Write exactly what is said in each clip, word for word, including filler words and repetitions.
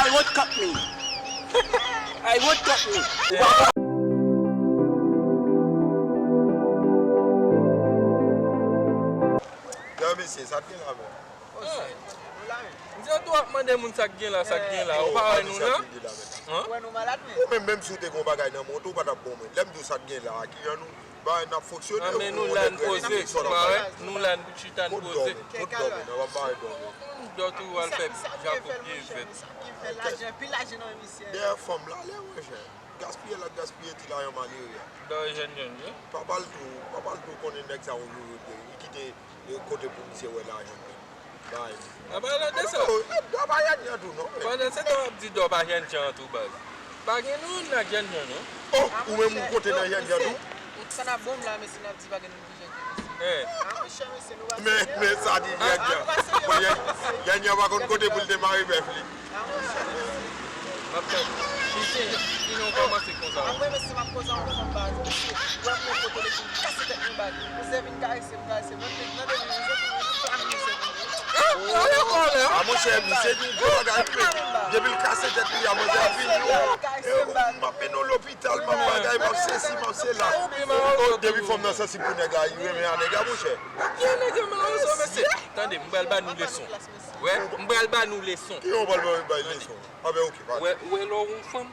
I won't cut me. I won't cut me. Nan mesye, sa t gen la menm? Misye tou ap mande moun sa k gen la, sa k gen la. Ou pa wè nou la? Ou menm, menm si w te gen yon bagay nan men w tou, ou pa t ap bon mwen. Lè m di w sa k gen la, ki jan nou bagay n ap fonksyone. Men nou la n poze, nou la n chita n poze. Kot dòmi, nou pa bare dòmi. Dòt ou al fè Jakob byen fèt. Dèyè fanm la, lè mwen fè. Gaspiye l ap gaspiye ti lajan malere a. Dòmi jèn jèn wi. Papa l tou, papa l tou konnen nèg sa yon jou yo te, li kite kote pou misye wè lajan menm. Bay. An palan de sa. Dò pa jèn jan tou non. Pandan se tan w ap di dò pa jèn jan tou baz. Pa gen nou youn nan jèn jan non. Oh, ou menm ou konte nan jèn jan tou? Sa n ap bon la mesye n ap di pa gen nou ki jèn jan mesye. Men men sa di jèn jan. Jèn jan pa konn kote pou l te mare bèf li. M ap tann. Kite, kite nou kòmanse konsa. Apre mesye m ap koze a yon fanm baz. Mesye, wè m yon foto li fin kase tèt mwen baz. Mesye vin karese m, karese m. Nan de, nan de vin, mesye vin, vin fè amizè pou mwen. A monchè, misye di yon gwo bagay, men depi l kase tèt li a, manzè ap vini. M ap mennen w lopital, m ap bagay, m ap sesi, m ap sela. Depi fanm nan sansib pou nèg la, li renmen a nèg la, monchè. Ki nèg yo malozo, mesye? Tande, m pral ba nou leson. Wè, m pral ba nou leson. Ki jan w pral bay leson? Anben, oke, pale. Wè, wè lè w yon fanm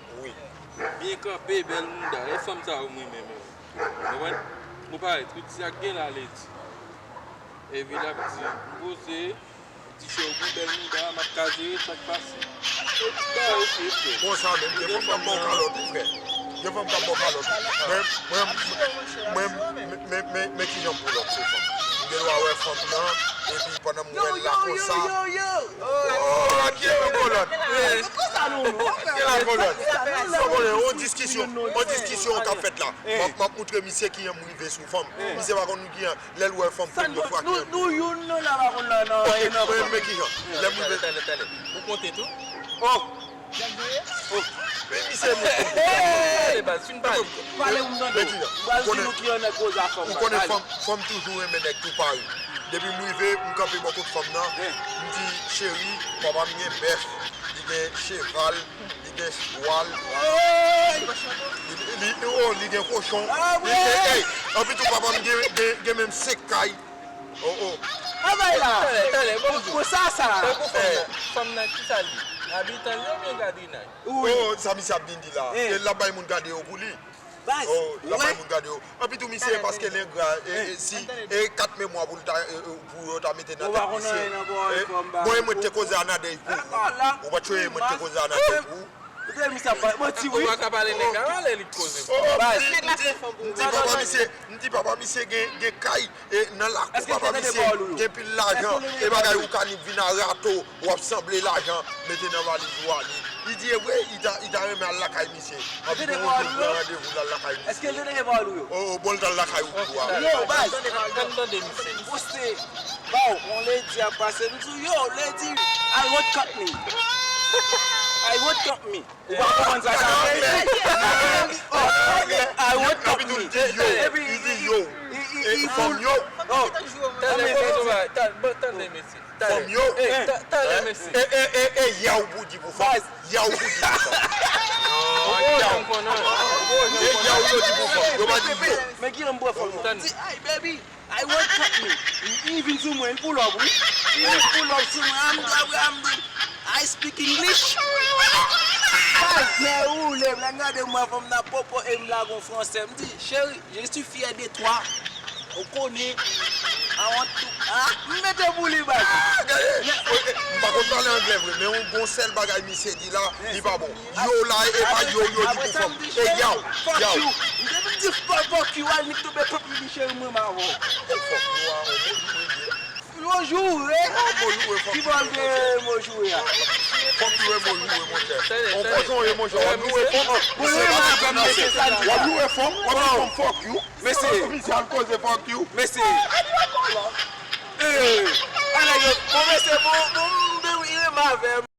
byen kanpe, bèl mouda, e fanm sa yo m renmen menm. Konprann? Ou parèt, ou di sa k gen la, lady. Epi l ap di, m poze, m di chè ou gen bèl mouda, m ap ka jere sa k pase. Epi ba yo fè frè. Konsa menm, gen fanm k ap ba w kalòt wi frè. Gen fanm k ap ba w kalòt wi. Men, men, men, men, men, men, men kijan m pou lòk sou fanm. M gen dwa wè fanm nan, epi pandan m wè l la konsa. Oh, gade yon kolòn. Gade yon kolòn. Sa konnen, yon diskisyon, yon diskisyon k ap fèt la. M ap, m ap moutre misye kijan m rive sou fanm. Misye pa konn kijan, lè l wè fanm premye fwa ki. Nou youn nou la pa konn la nan anyen nan fanm. Men kijan, lè m rive. Talè, talè, talè. Ou konte tou? Oh! Oh! Men misye mwen. Talè baz, fin pale. Pale ou m tande w. M pral di nou kijan nèg koze a fanm. Ou konnen fanm, fanm toujou renmen nèg tou pare. Depi m rive, m kanpe bò kot fanm nan, m di, cheri, papa m gen bèf, li gen cheval, li gen chwal, li, li, li, oh, li gen kochon, li gen, ey, anpi tou papa m gen, gen, gen menm senk kay. Oh, oh. Travay la! Talè, talè, bon, pou sa, sa. Tankou fanm nan, fanm nan, kisa l ye? Abitan l ye oubyen gadrinay? Oh, sa misye ap vin di la. E l ap bay moun gade yo pou li. Baz, oh, l ap bay moun gade yo. Anpi tou misye, paske l engra, e, e, si, e kat memwa pou l ta, e, e, pou yo ta mete nan tèt misye. Bon, e mwen te koze a nan dey kou. Ou pa t wè mwen te koze a nan dey kou. Ou te misye ap bay manti wi. Ou pa ka pale nèg la malè li t koze. Oh, oh, m di, m di, m di papa misye, m di papa misye gen, gen kay, e, nan lakou papa misye, gen pil lajan, e bagay ou ka ni vin a rato. W ap sanble lajan, mete nan valiz ou ale. Li di e vre, li ta, li ta renmen al lakay misye. Anpi tou yon jou l pran randevou l al lakay misye. Èske l te devan l ou yo? O, o, bon, l t al lakay ou tou a. Yo, baz, ann tande misye. Poste, baw, yon lady ap pase, m di w, yo, lady, I won't cut me. I won't cut me. Ou pa konprann sa sa vle di? I won't cut me. Epi, epi, epi, epi, epi, fanm yo. Talè, talè, talè, mesye. Fanm yo. Talè mesye. E, e, e, e, yaw pou di pou fanm. Yaw pou di pou fanm. Yaw. E yaw yo di pou fanm. Yo pa di pou yo. Men ki jan m pran fanm nan. Di, ay, baby, I want cut me. Li vin sou mwen, li pull up, wi. Li vin pull up sou mwen. I'm, I'm, I'm, I speak English. Ay, men ou lè m la gade mwen fanm nan popo e m la gon fransè. M di, cheri, Je suis fier de toi. Ou konnen. I want to. Ah, m mete pou li baz. Ah, gade. M pa konn pale anglè vre, men yon bon sèl bagay misye di la, li pa bon. Yo la, e pa yo, yo di pou fanm. E yaw, yaw. M te vin di fuck you, al nik tonbe pèp li cheri mwen m avè w. Fuck you a, on bon. Mo joure. Ki bòl de mo joure a? Fòk nou wè mo joure, monchè. On kochon ye, monchè. W ap joure fanm. W ap joure fanm. W ap joure fanm. Fuck you. Mesye. Misye al koze fuck you. Mesye. Ala yo. Bon, mesye, bon, bon, m byen ri, renmen avè m.